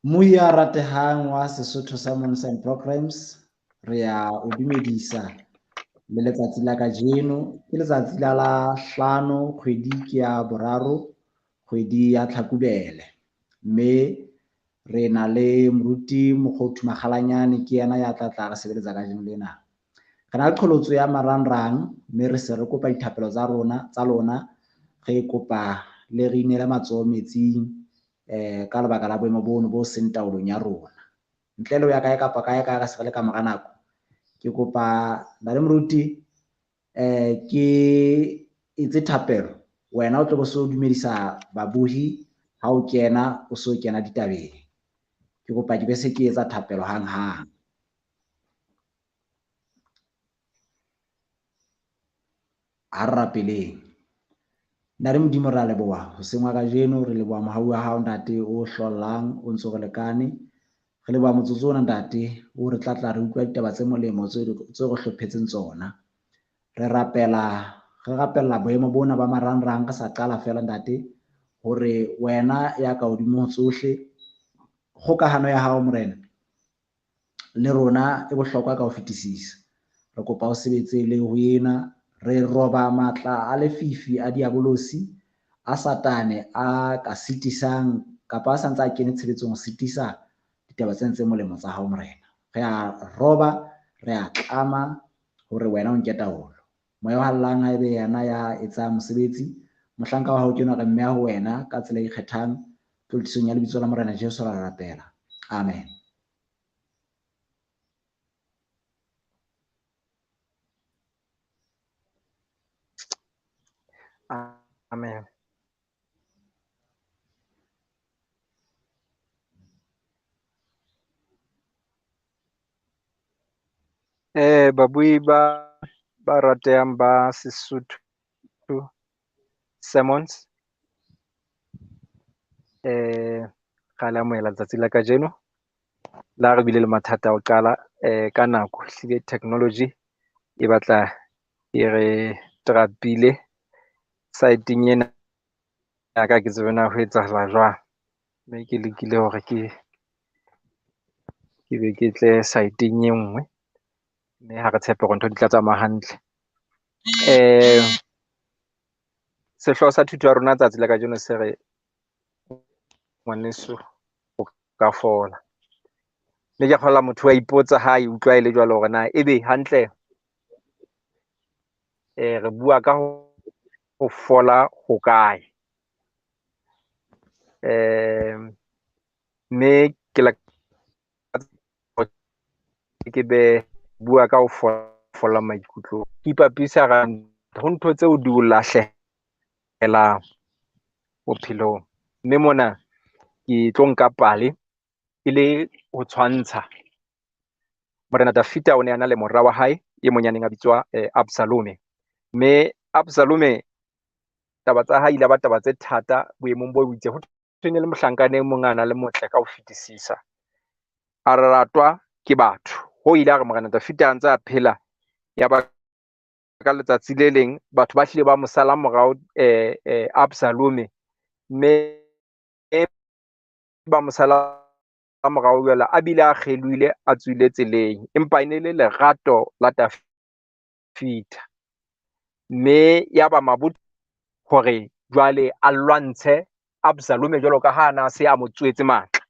Mmui ya ratehang wa Sesotho Sermons and Programs, re ya o dumedisa le letsatsi la kajeno. Ke letsatsi la la hlano, kgwedi ke ya boraro, kgwedi ya Tlhakubele. Mme re na le moruti Mokgothu Makgalanyane, ke yena ya tla tla re sebeletsa kajeno lena. Re na le qholotso ya marangrang, mme re se re kopa dithapelo tsa rona, tsa lona, re kopa le re inele matsoho metsing ka lebaka la boemo bono bo seng taolong ya rona. Ntle le ho ya kae kapa kae, ka re se re le ka mora nako, ke kopa ntate moruti ke etse thapelo, wena o tlo bo so dumedisa babohi ha o kena, o so kena ditabeng. Ke kopa ke be se ke etsa thapelo hanghang. Ha re rapeleng. Ntate Modimo, re a leboha hoseng wa kajeno, re leboha mohau wa hao ntate o hlollang, o ntso re lekane. Re leboha motsotso ona ntate, o re tla tla re utlwa ditaba tse molemo tse re hlophetseng tsona. Re rapella boemo bona ba marangrang re sa qala fela ntate, hore wena ya ka hodimo ho tsohle, kgokahano ya hao Morena le rona e bohlokwa ka ho fetisisa. Re kopa o sebetse le ho ena, re roba matla a lefifi a diabolosi a Satane a ka sitisang kapa a santse a kene tshebetsong ho sitisa ditaba tsena tse molemo tsa hao Morena. Re a roba, re a tlama hore wena o nke taolo. Moya o hallang ha ebe yena ya etsang mosebetsi, mohlanka wa hao ke enwa re mmeha ho wena ka tsela e ikgethang, tlotlisong ya lebitso la Morena Jesu ra rapela. Amen. Amen. Babui ba ratehang ba Sesotho Sermons, ra le amohela letsatsi la kajeno. La re bile le mathata a ho qala ka nako, ehlile technology e batla e re trapile site-eng ena ya ka, ke tsebe na ho etsahala jwang. Mme ke lekile hore ke be ke tle site-eng e nngwe, mme ha re tshepe hore ntho di tla tsamaya hantle. Sehlooho sa thuto ya rona tsatsi la kajeno se re ngwaneso o ka fola. Mme ke kgolwa motho wa ipotsa ha e utlwa e le jwalo hore na ebe hantle re bua ka ho fola ho kae. Mme ke la ke be bua ka ho fola maikutlo. Ke ipapisa ho ntho tseo di o lahlehelang bophelong. Mme mona ke tlo nka pale e le ho tshwantsha. Morena Dafita o ne a na le mora wa hae e monyaneng a bitswa Absalome. Mme Absalome taba tsa hae ile ba taba tse thata boemong bo itseng. Ho thwe ne le mohlankana e mong a na le motle ka ho fetisisa, a ratwa ke batho. Ho ile a re Morena Dafita a ntse a phela, ya ba ka letsatsi le leng batho ba hlile ba mo sala morao Absalome, mme ba mo sala morao jwale a bile a kgelohile a tswile tseleng, empa e ne le lerato la Dafita. Mme ya ba mabotho hore jwale a lwantshe Absalome jwalo ka ha na se a mo tswetse matla.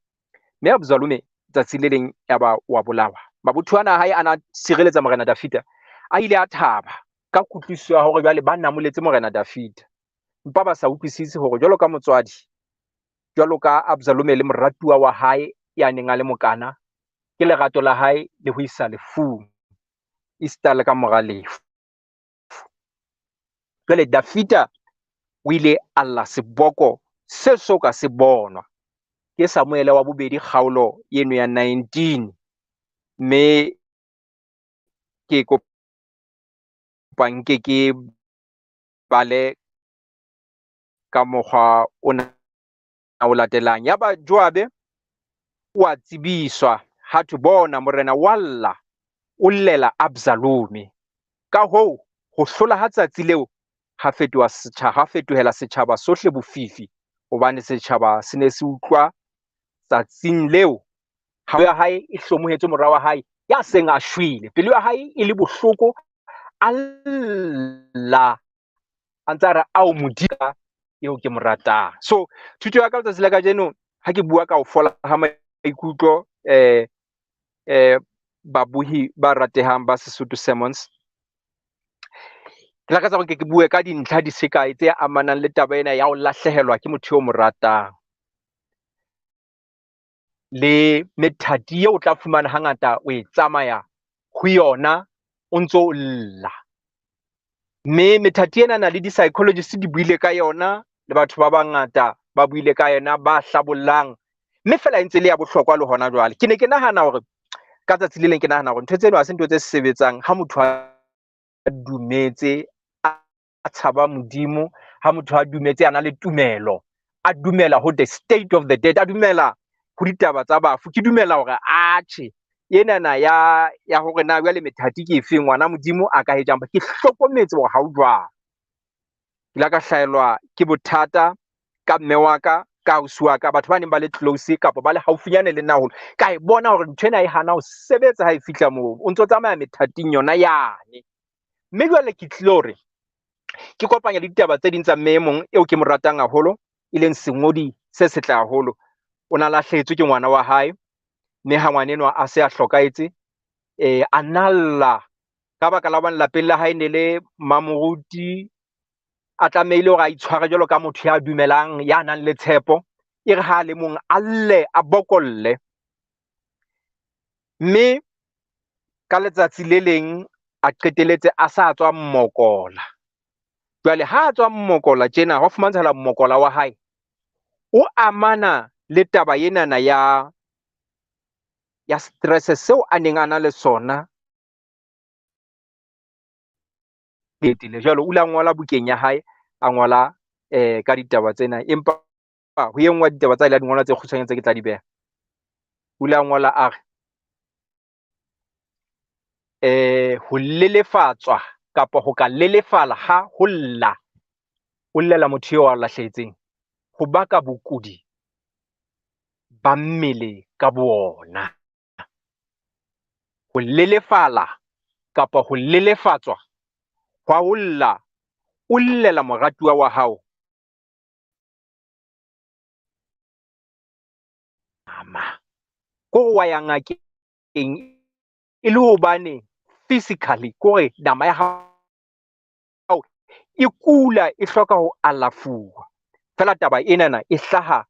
Mme Absalome tsatsi le leng ya ba wa bolawa. Mabotho ana a hae a na sireletsa Morena Dafita, a ile a thaba ka kutlwisiso ya hore jwale ba namoletse Morena Dafita, empa ba sa utlwisise hore jwalo ka motswadi, jwalo ka Absalome le moratuwa wa hae ya neng a le mokana, ke lerato la hae le ho isa lefung, esita le ka mora lefu. Jwale Dafita o ile a lla seboko se so ka se bonwa. Ke Samuele wa bobedi kgaolo eno ya 19. Mme ke kopa nke ke bale ka mokgwa ona o latelang. Yaba Joabe o a tsebiswa, ha thwe bona morena wa lla, o llela Absalome. Ka hoo ho hlola ha tsatsi leo ha fetoha setjhaba, ha fetohela setjhaba sohle bofifi, hobane setjhaba se ne se utlwa Tsatsing leo ha ya hae e hlomohetse mora wa hae ya seng a shwele, pelo ya hae e le bohloko, a lla a ntse a re ao Modimo eo ke mo ratang. So thuto ya ka letsatsi la kajeno ha ke bua ka ho fola ha maikutlo, babohi ba ratehang ba Sesotho Sermons, ke lakatsa hore ke bue ka dintlha di se kae tse amanang le taba ena ya ho lahlehelwa ke motho eo mo ratang, le methati eo o tla fumana hangata o e tsamaya ho yona o ntso o lla. Mme methati ena na le di-psychologist di buile ka yona, le batho ba bangata ba buile ka yona, ba hlabollang, mme fela e ntse le ya bohlokwa le hona jwale. Ke ne ke nahana hore ka tsatsi le leng, ke nahana hore ntho tseno ha se ntho tse sebetsang ha motho a dumetse, a tshaba Modimo, ha motho a dumetse a na le tumelo, a dumela ho the state of the dead, a dumela ho ditaba tsa bafu. Ke dumela hore atjhe enana ya hore na jwale methati ke efeng, ngwana Modimo a ka etsang. Ke hlokometse hore ha o jwalo. Ke la ka hlahelwa ke bothata ka mme wa ka, ka ausi wa ka, batho ba neng ba le close kapa ba le haufinyane le nna haholo. Ka e bona hore ntho ena e hana ho sebetsa ha e fihla moo, o ntso tsamaya methating yona yane. Mme jwale ke tlilo hore ke kopanya le ditaba tse ding tsa mme e mong eo ke mo ratang haholo, e leng sengodi se setle haholo. O na lahlehetswe ke ngwana wa hae, mme ha ngwana enwa a se a hlokahetse, a nalla ka baka la hobane lapeng la hae ne le mamoruti, a tlamehile hore a itshware jwalo ka motho ya dumelang, ya nang le tshepo. E re ha le mong a lle, a bokolle. Mme ka letsatsi le leng a qeteletse a sa tswa mmokola. Jwale ha a tswa mmokola tjena, hwa fumantshala mmokola wa hae o amana le taba enana ya stress seo a neng a na le sona. Jwale o ile a ngola bukeng ya hae, a ngola ka ditaba tsena, empa ho e nngwe ya ditaba tsa ile a di ngola tse kgutshwanyane tse ke tla di beha. O ile a ngola a re, ho lelefatswa kapa ho ka lelefala ha ho lla, o llela motho eo a lahlehetseng, ho baka bokudi ba mmele ka boona. Ho lelefala kapa ho lelefatswa hwa ho lla, o llela moratuwa wa hao. Ama ko wa ya ngakeng e le hobane physically kore nama ya hao e kula, e hloka ho alafuwa. Fela taba enana e hlaha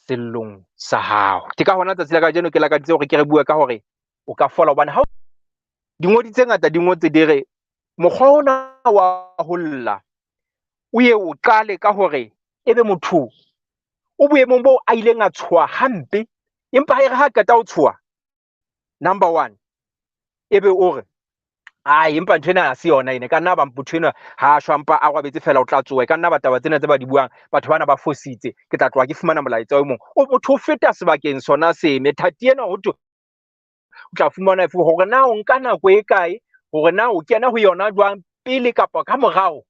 sellong sa hao. Ke ka hona tsatsi la kajeno ke lakaditse hore ke re bue ka hore o ka fola, hobane ha dingodi tse ngata di ngotse di re mokgwa ona wa ho lla o ye o qale ka hore ebe motho o boemong boo a ileng a tshoha hampe, empa ha e re ha qeta ho tshoha, number one, ebe o re ai empa ntho ena ha se yona ena, e ka nna ba motho enwa ha a shwa mpa a robetse fela o tla tsoha, e ka nna ba taba tsena tse ba di buang batho bana ba fositse, ke tla tloha ke fumana molaetsa o mong. O motho o feta sebakeng sona se methati ena ho thwe o tla fumana efe, hore na o nka nako e kae, hore na o kena ho yona jwang pele kapa ka morao.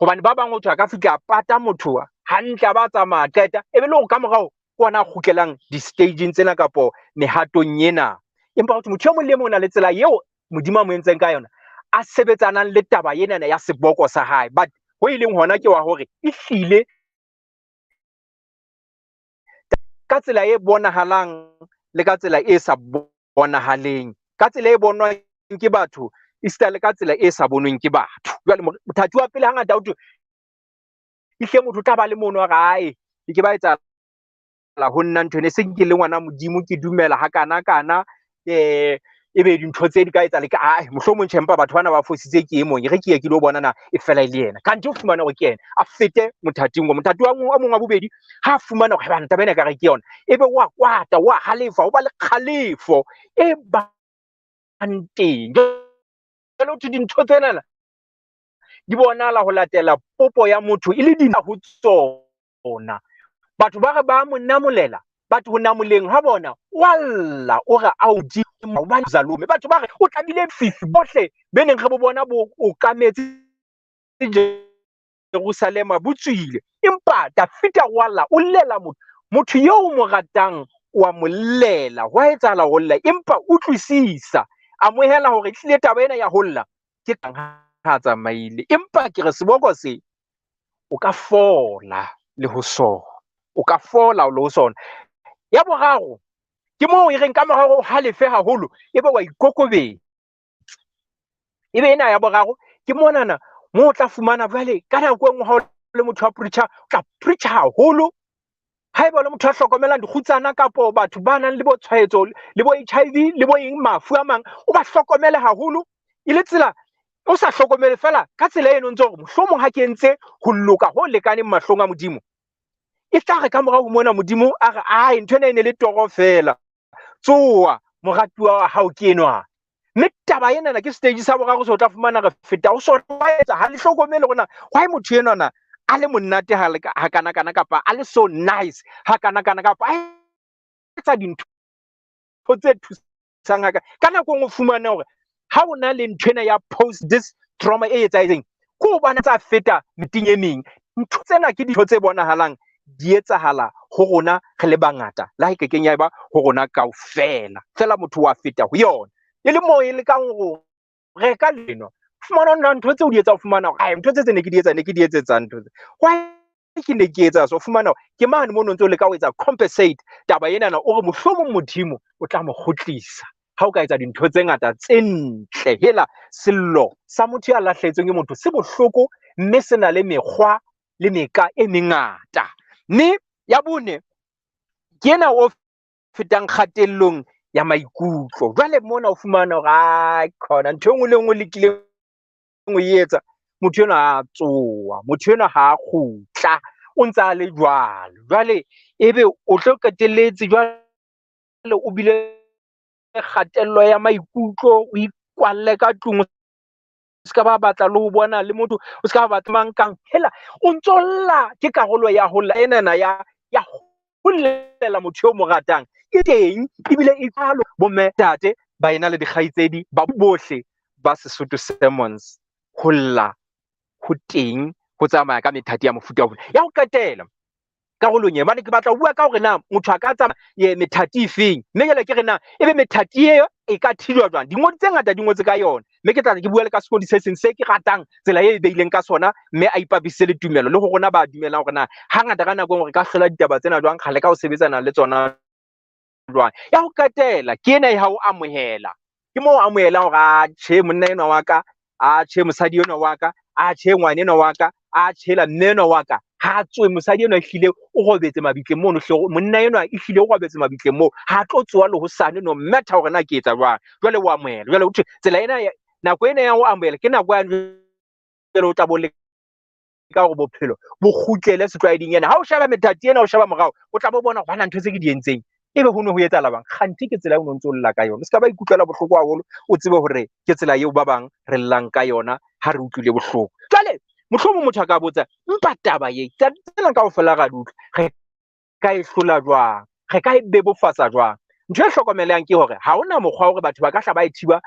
Hobane ba bang ho thwe a ka fihla a pata motho hantle a ba tsamaya qeta, e be le hore ka morao ke ona a kgutlelang di-stageng tsena kapo mehatong ena. Empa ho thwe motho e mong le e mong o na le tsela eo Modimo a mo entseng ka yona, a sebetsanang le taba enana ya seboko sa hae. But ho e leng hona ke wa hore e hlile ka tsela e bonahalang le ka tsela e sa bonahaleng, ka tsela e bonwang ke batho esita le ka tsela e sa bonweng ke batho. Jwale mothati wa pele hangata ho thwe ehlile motho o tla ba le mono a re, ae, ke ke ba etsahala ho nna ntho ena, e seng ke le ngwana Modimo, ke dumela hakana kana, ebe dintho tse di ka etsahala ke, ae, mohlomong tjhe, empa batho bana ba fositse ke e mong, e re ke ye ke lo bona na e fela e le yena. Kante o fumana hore ke yena, a fete mothating o. Mothati wa o mong wa bobedi, ha a fumana hore bana taba ena ekare ke yona, ebe wa kwata, wa halefa, o ba le kgalefo e bang teng. Jwale ho thwe dintho tsenana di bonahala ho latela popo ya motho e le dina ho tsona. Batho ba re ba mo namolela, batho ho namoleng ha bona wa lla, o re ao di hobane Zalome. Batho ba re o tlamehile fifi bohle be neng re bo bona bo okametse Jerusalema bo tswile, empa Dafida wa lla, o llela motho. Motho eo o mo ratang wa mo llela, hwa etsahala ho lla, empa utlwisisa, amohela hore ehlile taba ena ya ho lla ke kang ha tsamaile. Empa ke re seboko se o ka fola le ho sona, o ka fola le ho sona. Ya boraro ke moo e reng ka mora hore o halefe haholo, ebe wa ikokobetsa. Ebe ena ya boraro ke monana moo o tla fumana jwale ka nako e nngwe ha o le motho wa preacher, o tla preacher haholo. Haeba o le motho a hlokomelang dikgutsana kapo batho ba nang le bo tshwaetso le bo HIV le bo eng mafu a mang, o ba hlokomele haholo. E le tsela o sa hlokomele fela ka tsela eno ntse hore mohlomong ha ke entse ho loka ho lekaneng mahlong a Modimo, e tla re ka morao ho mona Modimo a re, ai, ntho ena e ne le toro fela, tsoa moratuwa wa hao ke enwa. Mme taba enana ke stage sa boraro se o tla fumana re feta ho sona. Wa etsa ha le hlokomele hore na why motho enwana a le monate ha le ha kana kana, kapa a le so nice ha kana kana, kapa a etsa dintho tse thusang ha ka. Ka nako e nngwe o fumane hore ha o na le ntho ena ya post this trauma e etsahetseng, ke hobane tsa feta meeting e meng. Ntho tsena ke dintho tse bonahalang di etsahala ho rona re le bangata, le ha e kekeng ya eba ho rona kaofela, fela motho wa feta ho yona. E le moo e lekang ho reka leno, fumana nna ntho tseo di etsa, o fumana hore, ai, ntho tse tse ne ke di etsa, ne ke di etsetsa ntho tse. Why ke ne ke etsa so? Fumana hore ke mane mono ntso leka ho etsa compensate taba enana, o re mohlomong Modimo o tla mo kgutlisa ha o ka etsa dintho tse ngata tse ntle. Hela sello sa motho ya lahlehetsweng ke motho se bohloko, mme se na le mekgwa le meka e mengata. Mme ya bone ke ena o fetang kgatellong ya maikutlo. Jwale mona o fumana hore, ai, khona ntho e nngwe le nngwe lekileng ho e etsa, motho enwa ha a tsoha, motho enwa ha a kgutla, o ntse a le jwalo. Jwale ebe o tlo qetelletse jwale o bile kgatello ya maikutlo, o ikwalle ka tlung, o ska ba batla le ho bona le motho, o ska ba batla mang kang. Hela o ntso lla, ke karolo ya ho lla enana ya ho llela motho eo mo ratang e teng, ebile e jwalo. Bomme, ntate, baena le dikgaitsedi ba bohle ba Sesotho Sermons, ho lla ho teng, ho tsamaya ka methati ya mofuta wa. Ya ho qetela karolong e, hobane ke batla ho bua ka hore na motho a ka tsamaya methati e feng, mme jwale ke re na ebe methati eo e ka thijwa jwang. Dingodi tse ngata di ngotse ka yona, mme ke tla ke bua le ka sengodi se seng se ke ratang tsela e beileng ka sona, mme a ipapisitse le tumelo le ho rona ba dumelang hore na hangata ka nako e nngwe re ka hlola ditaba tsena jwang, ra leka ho sebetsana le tsona jwang. Ya ho qetela ke ena ya ho amohela, ke moo o amohelang hore a tjhe monna enwa wa ka, a tjhe mosadi enwa wa ka, a tjhe ngwana enwa wa ka, a tjhela mme enwa wa ka, ha tsoe mosadi enwa ehlile o robetse mabitleng mono, hle monna enwa ehlile o robetse mabitleng moo, ha tlo tsoha le hosane, no matter hore na ke etsa jwang. Jwale o amohela. Jwale ho thwe tsela ena ya nako ena ya ho amohela ke nako ya jwale o tla bo leka hore bophelo bo kgutlele setlwaeding ena. Ha o sheba methati ena, o sheba morao, o tla bo bona hore bana ntho tse ke di entseng ebe ho ne ho etsahala bang. Kganthe ke tsela eo o no ntso lla ka yona. O ska ba ikutlwela bohloko haholo, o tsebe hore ke tsela eo ba bang re llang ka yona ha re utlwile bohloko. Jwale mohlomong motho a ka botsa, empa taba e tsena kaofela ra di utlwa, re ka e hlola jwang? Re ka e bebofatsa jwang? Ntho e hlokomelehang ke hore ha hona mokgwa hore batho ba ka hla ba e thiba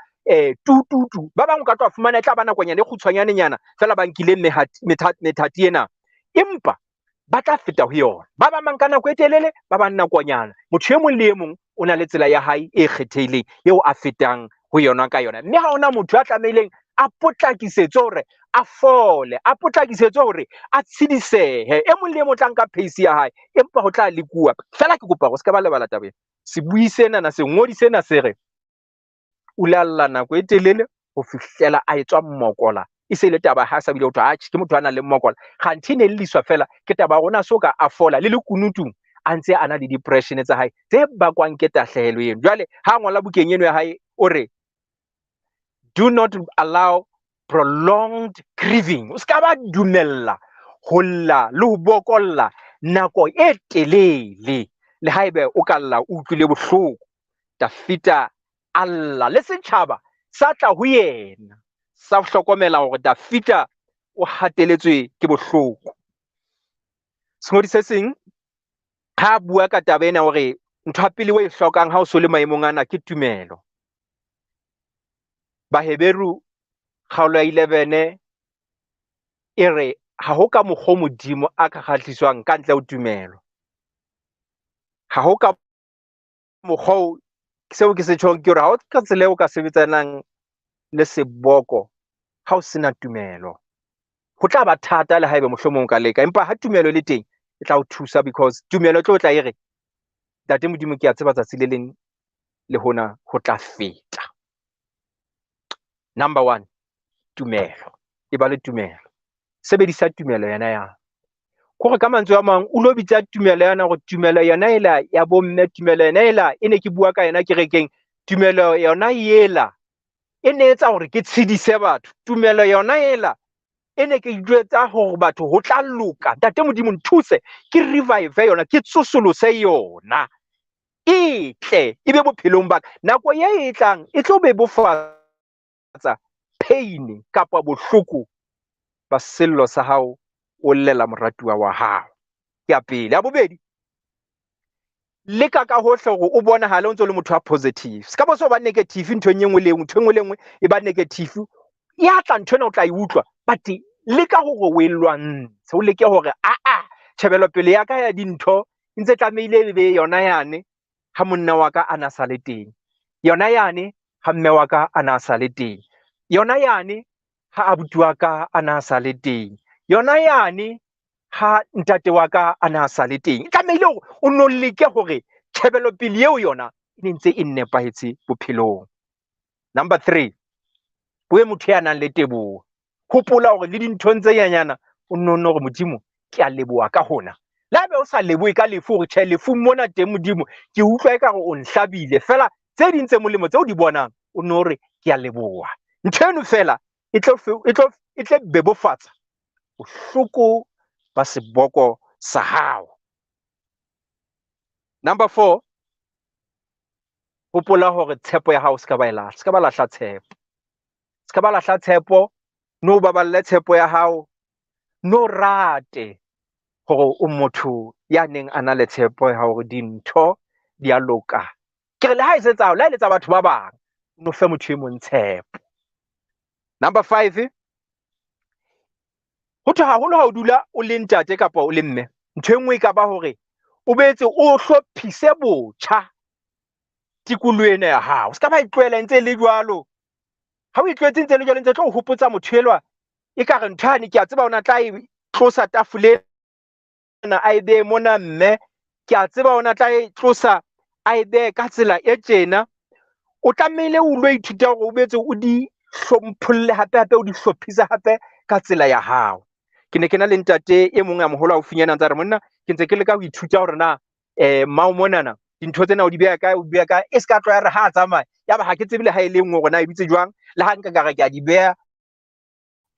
tu tu tu. Ba bang o ka tloha fumana e tla ba nakonyana e kgutshwanyanenyana fela ba nkile methati ena, empa ba tla feta ho yona. Ba bang ba nka nako e telele, ba bang nakonyana. Motho e mong le e mong o na le tsela ya hae e kgethehileng eo a fetang ho yona ka yona. Mme ha hona motho a tlamehileng a potlakisetswe hore a fole, a potlakisetswe hore a tshedisehe. E mong le e mong o tla nka pace ya hae, empa ho tla lekuwa. Fela ke kopa hore o se ka ba lebala taba ena. Sebui sena na sengodi sena se re o lalla nako e telele ho fihlela a etswa mmokola. E se le taba ha sa bile ho thwe, atjhe, ke motho a nang le mmokola. Kganthe ne lliswa fela ke taba ya rona so ka a fola le lekunutung a ntse a na le depression tsa hae tse bakwang ke tahlehelo eno. Jwale ha ngola bukeng eno ya hae o re do not allow prolonged grieving. O ska ba dumella ho lla le ho bokolla nako e telele, le haebe o ka lla o utlwile bohloko. Dafita a lla le setjhaba sa tla ho yena, sa hlokomela hore Dafita o hateletswe ke bohloko. Sengodi se seng ha bua ka taba ena hore ntho ya pele o e hlokang ha o so le maemong ana ke tumelo. Baheberu kgaolo ya 11 e re ha ho ka mokgwa Modimo a ka kgahliswang ka ntle ho tumelo. Ha ho ka mokgwa seo ke se tjhong ke hore ha o ka tsela eo ka sebetsanang le seboko ha o sena tumelo. Ho tla ba thata le haebe mohlomong o ka leka, empa ha tumelo le teng e tla o thusa, because tumelo e tlo tla e re Ntate Modimo ke a tseba tsatsi le leng le hona ho tla feta. Number 1, tumelo. E ba le tumelo. Sebedisa tumelo yena ya. Kore ka mantswe a mang o lo bitsa tumelo yana hore tumelo yona ela ya bomme, tumelo yona ela e ne ke bua ka yona kerekeng, tumelo yona ela e ne etsa hore ke tshedise batho, tumelo yona ela e ne ke jwetsa hore batho ho tla loka. Ntate Modimo nthuse ke revive yona, ke tsosolose yona, e tle e be bophelong ba ka. Nako e tlang e tlo bebofatsa pain kapa bohloko ba sello sa hao o llela moratuwa wa hao. Ke ya pele. Ya bobedi, leka ka hohle hore o bonahale o ntse o le motho wa positive. Se ka bo so ba negative nthong e nngwe le e nngwe, ntho e nngwe le e nngwe e ba negative. Ya tla ntho ena o tla e utlwa, but leka hore o e lwantshe, o leke hore a tjhebelopele ya ka ya dintho e ntse tlamehile e be yona yane ha monna wa ka a na sa le teng, yona yane ha mme wa ka a na sa le teng, yona yane ha abuti wa ka a na sa le teng, yona yane ha ntate wa ka a na sa le teng. E tlamehile hore o no leke hore tjhebelopele eo yona e ne ntse e nepahetse bophelong. Number 3, o be motho ya nang le teboho. Hopola hore le dinthong tse nyenyana o nno nno hore Modimo ke a leboha ka hona. Le haebe o sa lebohe ka lefu hore tjhe lefung mona teng Modimo ke utlwa ekare o nhlabile, fela tse ding tse molemo tseo di bonang o nno hore ke a leboha. Ntho eno fela e tlo bebofatsa bohloko ba seboko sa hao. Number 4, hopola hore tshepo ya hao se ka ba e lahla, se ka ba lahla tshepo. Se ka ba lahla tshepo, no baballe tshepo ya hao, no rate hore o motho ya neng a na le tshepo ya hore dintho di a loka. Ke re le ha e se tsa hao, le ha e le tsa batho ba bang, no fe motho e mong tshepo. Number 5, ho thwe haholo ha o dula o le ntate kapa o le mme, ntho e nngwe e ka ba hore o boetse o hlophise botjha tikoloho ena ya hao. Se ka ba e tlohela e ntse e le jwalo. Ha o e tlohetse ntse e le jwalo, ntse tlo o hopotsa motho elwa ekare ntho yane ke a tseba o na tla e tlosa tafole ena a e behe mona mme, ke a tseba o na tla e tlosa a e behe ka tsela e tjena. O tlamehile o lo ithuta hore o boetse o di hlompholle hape hape, o di hlophise hape ka tsela ya hao. Ke ne ke na le ntate e mong ya moholo haufinyana, ntse a re monna ke ntse ke leka ho ithuta hore na mmao monana dintho tsena o di beha kae, o di beha kae, e se ka tloha ya re ha a tsamaya ya ba ha ke tsebe le ha e le nngwe hore na e dutse jwang, le ha nka ka re ke a di beha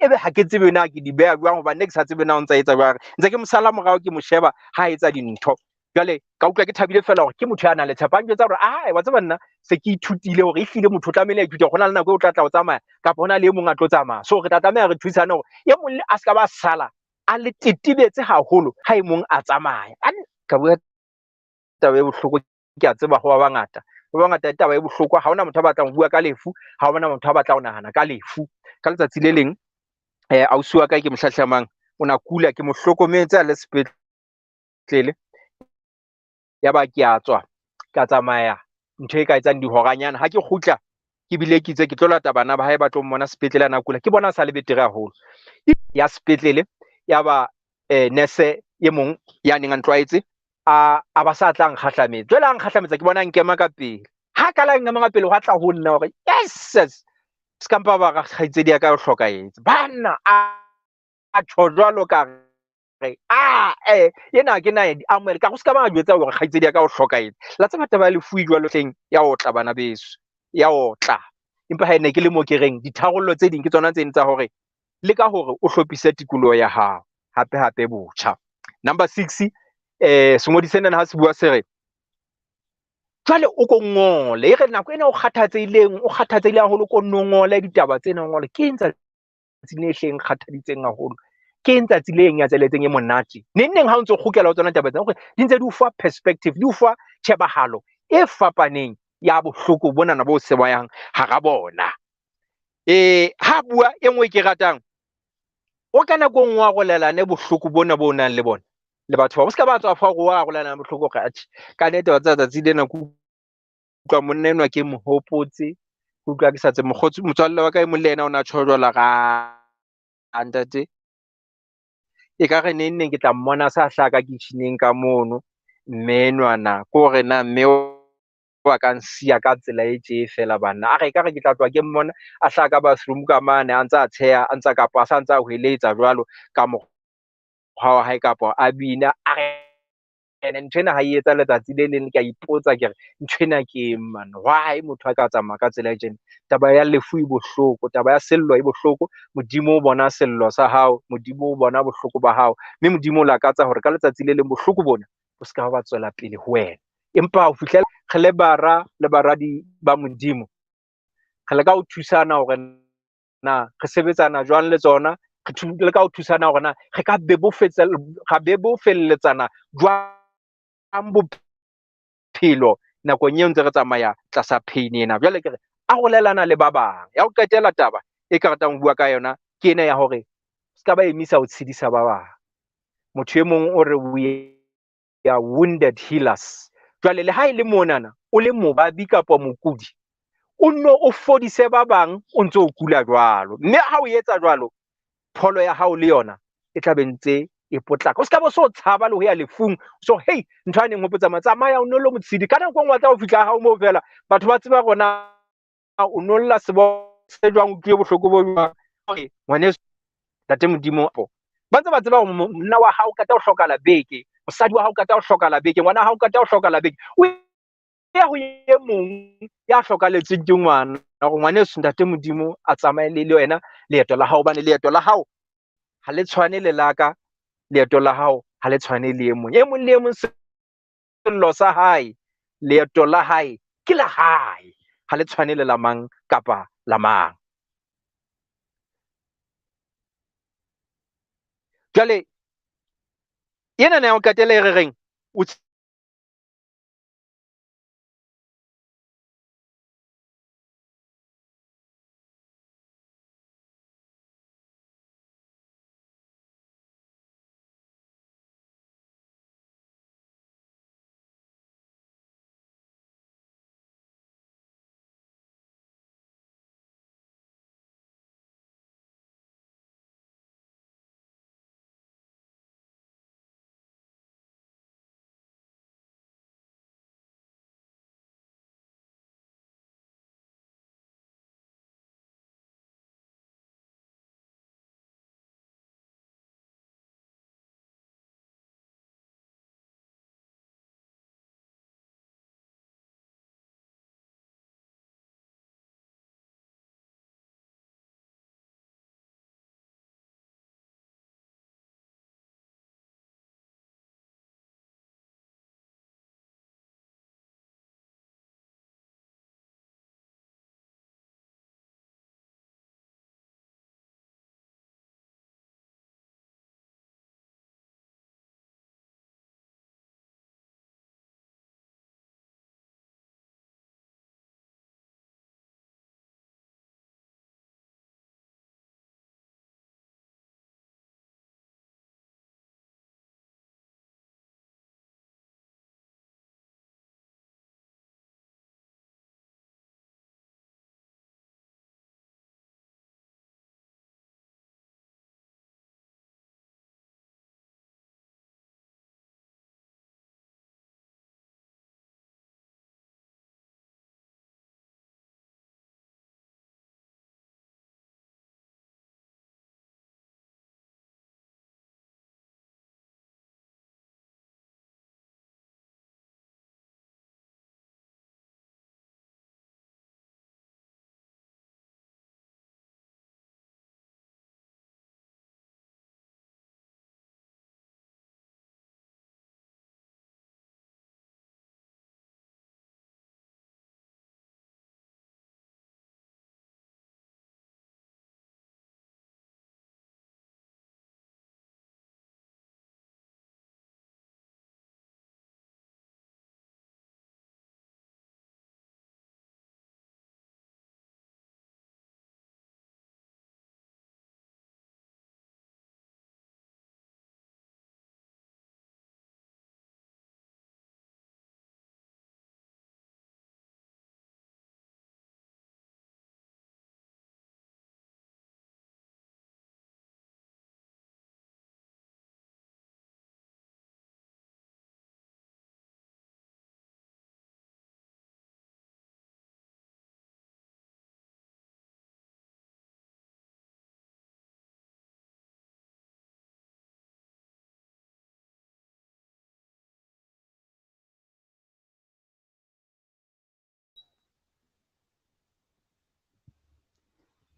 ebe ha ke tsebe na ke di beha jwang, hobane ne ke sa tsebe na o ntsa etsa jwang. Ntse ke mo sala morao ke mo sheba ha a etsa dintho. Jwale ka utlwa ke thabile fela hore ke motho ya nang le tshepo. A njwetsa hore ae wa tseba nna se ke ithutile hore ehlile motho o tlamehile a ithute hore ho na le nako eo o tla tla o tsamaya kapa ho na le e mong a tlo tsamaya. So re tla tlameha re thusane hore e mong le a se ka ba sala a le tetebetse haholo ha e mong a tsamaya. Ka bua taba e bohloko, ke a tseba ho ba bangata. Ba bangata taba e bohloko, ha hona motho a batlang ho bua ka lefu, ha hona motho a batlang ho nahana ka lefu. Ka letsatsi le leng ausi wa ka ke mo hlahlamang, o na kula, ke mo hlokometse a le sepetlele. Ya ba ke a tswa, ka tsamaya ntho e ka etsang dihoranyana. Ha ke kgutla ke bile ke itse ke tlo lata bana ba hae ba tlo mmona sepetlele a na kula, ke bona a sa le betere haholo. Ya sepetlele ya ba nurse e mong ya neng a ntlwaetse a ba sa tla nkgahlametse. Jwale a nkgahlametse ke bona nkema ka pele. Ha ka la nkema ka pele hwa tla ho nna hore yes, yes. Se ka mpa ba kgaitsedi ya ka o hlokahetse. Banna a tjho jwalo ka re a yena ke na di amohele ka go se ka ba jwetsa hore kgaitsedi ya ka o hlokahetse. La tseba taba ya lefu e jwalo hleng ya otla bana beso, ya otla. Empa ha ene ke le mo ke reng ditharollo tse ding ke tsona tse tsa hore le ka hore o hlophise tikoloho ya hao hape hape botjha. Number 6, sengodi sena ha se bua se re jwale o ko ngole, e re nako ena o kgathatsehileng, o kgathatsehile haholo, ko nno ngole ditaba tsena, ngole ke eng tsatsi le hleng kgathaditseng haholo, ke eng tsatsi le nyatseletseng e monate. Neng neng ha o ntso kgutlela ho tsona taba tsena, hore di ntse di o fa perspective, di o fa tjhebahalo e fapaneng ya bohloko bonana bo sebayang hara bona. Ha bua e nngwe ke ratang, o ka nako nngwe wa rolelane bohloko bona bo nang le bona le batho ba o ska ba tswa fa go arolana bohloko ga atjhe ka nnete wa tsatsi lena ke utlwa monna enwa ke mo hopotse, ke utlwa ke sa tse mokgotsi motswalle wa ka e mong le yena o na tjho jwalo ga ntate e ka re neng neng ke tla mmona sa hlaka kitcheneng ka mono mme enwana ko re na mme wa ka nsiya ka tsela e tje fela banna a re ka re ke tla tloha ke mmona a hlaka bathroom ka mane a ntse a tsheha a ntsa kapa a sa ntsa hweletsa jwalo ka mokgwa wa hae kapa a bina a re ene nthwena ha e etsa letsatsi le leng ke a ipotsa ke re nthwena ke eng man, why motho a ka tsamaya ka tsela e tjena. Taba ya lefu e bohloko, taba ya sello e bohloko. Modimo o bona sello sa hao, Modimo o bona bohloko ba hao, mme Modimo o lakatsa hore ka letsatsi le leng bohloko bona bo ska ba tswela pele ho wena. Empa ho fihlela re le bara le baradi ba Modimo, re leka ho thusana hore na re sebetsana jwang le tsona, re leka ho thusana hore na re ka bebofelletsana jwang bophelo nakong eo ntse re tsamaya tlasa pain ena. Jwale ke re arolelana le ba bang. Ya ho qetela taba e ka ratang ho bua ka yona ke ena ya hore se ka ba emisa ho tshedisa ba bang. Motho e mong o re we are wounded healers. Jwale le ha e le monana o le mobabi kapa mokudi, o nno o fodise ba bang o ntse o kula jwalo, mme ha o etsa jwalo pholo ya hao le yona e tla be ntse e potlaka. O ska bo so tshaba le ho ya lefung, so hey ntho a neng hopotsa tsamaya o nno lo motshedi ka nako e nngwe wa tla ho fihla ha o moo fela batho ba tseba rona o nolla sebo se jwang, o utlwe bohloko bo jwang. Hore ngwaneso ntate Modimo ba ntse ba tseba hore monna wa hao ka tla o hlokahala beke, mosadi wa hao ka tla o hlokahala beke, ngwana hao ka tla o hlokahala beke, o ya ho e mong ya hlokaletsweng ke ngwana hore ngwaneso ntate Modimo a tsamaye le wena leeto la hao, hobane leeto la hao ha le tshwane le la ka, leeto la hao ha le tshwane le e mong. E mong le e mong sello sa hae, leeto la hae ke la hae, ha le tshwane le la mang kapa la mang. Jwale ena ya ho qetela e re reng o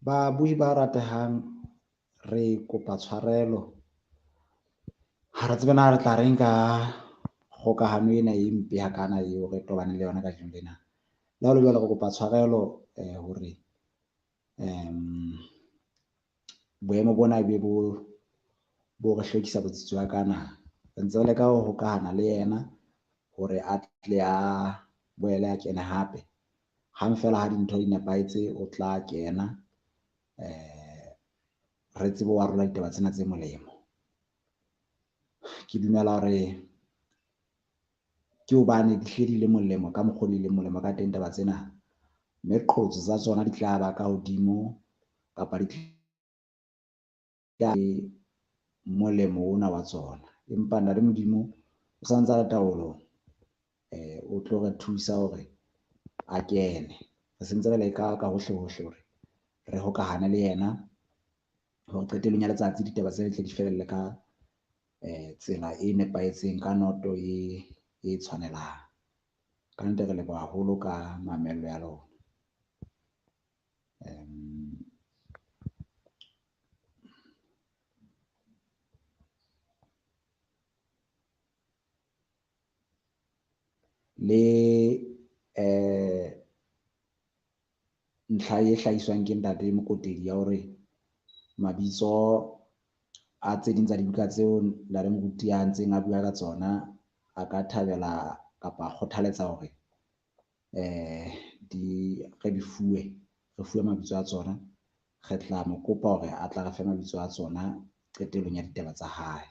Babui ba ratehang, re kopa tshwarelo. Ha re tsebe na re tla reng ka kgokahano ena e mpe hakana eo re tobaneng le yona kajeno lena. Le ha ho le jwalo, re kopa tshwarelo hore boemo bona ebe bo re hlokisa botsitso hakana. Re ntse re leka ho hokahana le yena hore a tle a boele a kene hape. Hang feela ha dintho di nepahetse, o tla kena re tsebe ho arola ditaba tsena tse molemo. Ke dumela hore ke hobane di hle di le molemo ka mokgo di leng molemo ka teng taba tsena, mme qotso tsa tsona di tla ba ka hodimo kapa di tla molemo ona wa tsona. Empa ntate Modimo o santsa le taolong, o tlo re thusa hore a kene. Re sentse re leka ka hohle hohle hore re hokahane le yena hore qetellong ya letsatsi ditaba tsena di tle di felelle ka tsela e nepahetseng, ka noto e tshwanelang. Ka nnete re leboha haholo ka mamello ya lona. Le ntlha e hlahiswang ke ntate Mokotedi ya hore mabitso a tse ding tsa dibuka tseo ntate Moruti a ntseng a bua ka tsona, a ka thabela kapa a kgothaletsa hore di re di fuwe, re fuwe mabitso a tsona. Re tla mo kopa hore a tla re fe mabitso a tsona qetellong ya ditaba tsa hae.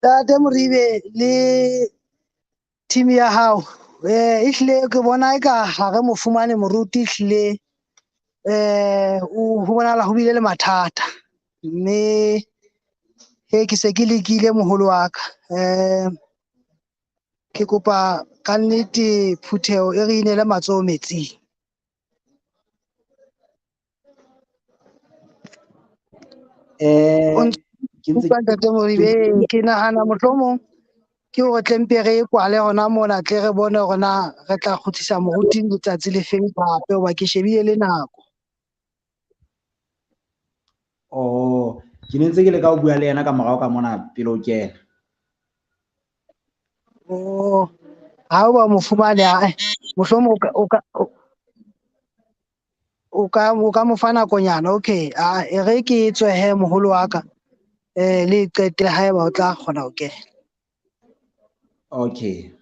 Ntate Moribe le team ya hao, ehlile ke bona eka ha re mo fumane moruti ehlile, ho bonahala ho bile le mathata. Mme he ke se ke lekile moholo wa ka. Ke kopa ka nnete phutheho e re inele matsoho metsing. Ntate Moribe, ke nahana mohlomong ke hore tle mpe re e kwale hona mona, tle re bone hore na re tla kgutlisa moruti letsatsi le feng hape, hoba ke shebile le nako. Oh, ke ne ntse ke leka ho bua le yena ka morao ka mona pele o kena. Oh, ha o ba mo fumane, mohlomong o ka mo fa nakonyana. Okay, a e re ke tswe he moholo wa ka, le qete haeba o tla kgona ho kena. Okay.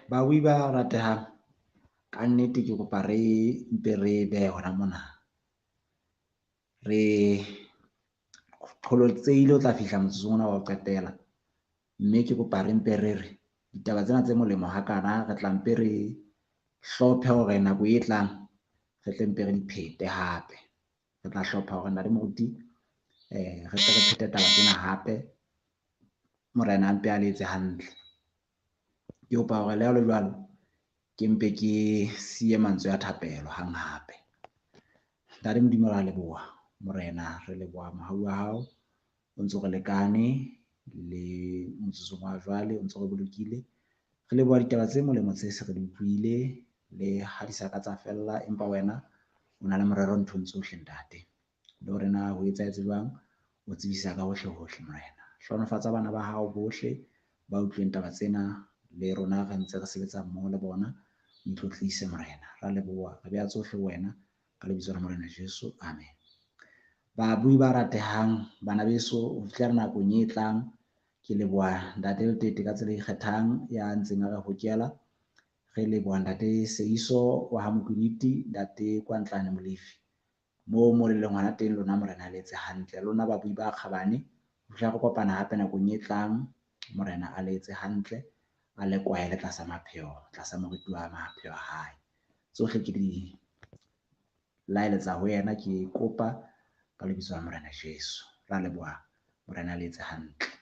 Bawi ba ratehang, ka nnete ke kopa re mpe re behe hona mona. Re qholotsehile ho tla fihla motsotsong ona wa ho qetela. Mme ke kopa re mpe re re ditaba tsena tse molemo hakana re tla mpe re hlophe hore nako e tlang re tle mpe re di phete hape. Re tla hlopha hore ntate moruti re tle re phete taba tsena hape. Morena a mpe a le etse hantle. Ke kopa hore le ha ho le jwalo Ke mpe ke siye mantswe a thapelo hang hape. Ntate Modimo, re a leboha. Morena, re leboha mohau wa hao o ntso re lekane le motsotsong wa jwale, o ntso re bolokile. Re leboha ditaba tse molemo tse se re di utlwile, le ha di sa ka tsa fella, empa wena o na le morero nthong tsohle, ntate. Le hore na ho etsahetse jwang, o tsebisa ka hohle hohle, Morena. Hlohonolofatsa bana ba hao bohle ba utlwileng taba tsena, le rona re ntse re sebetsa mmoho le bona. O itlotlise, Morena. Ra leboha, re beha tsohle ho wena ka lebitso la Morena Jesu, amen. Babui ba ratehang, bana beso, ho fihlela nakong e tlang, ke leboha Ntate Letete ka tsela e ikgethang ya ntseng a re hokela. Re leboha Ntate Seiso wa ha Mokwiliti, Ntate Kwantlane Molefi. Moo mo le leng hona teng lona, Morena a le etse hantle. Lona babui ba kgabane, ho fihlela re kopana hape nakong e tlang, Morena a le etse hantle, a le kwahele tlasa mapheo, tlasa moriti wa mapheo a hae. Tsohle ke di laeletsa ho yena, ke kopa ka lebitso la Morena Jesu. Ra leboha, Morena a le etse hantle.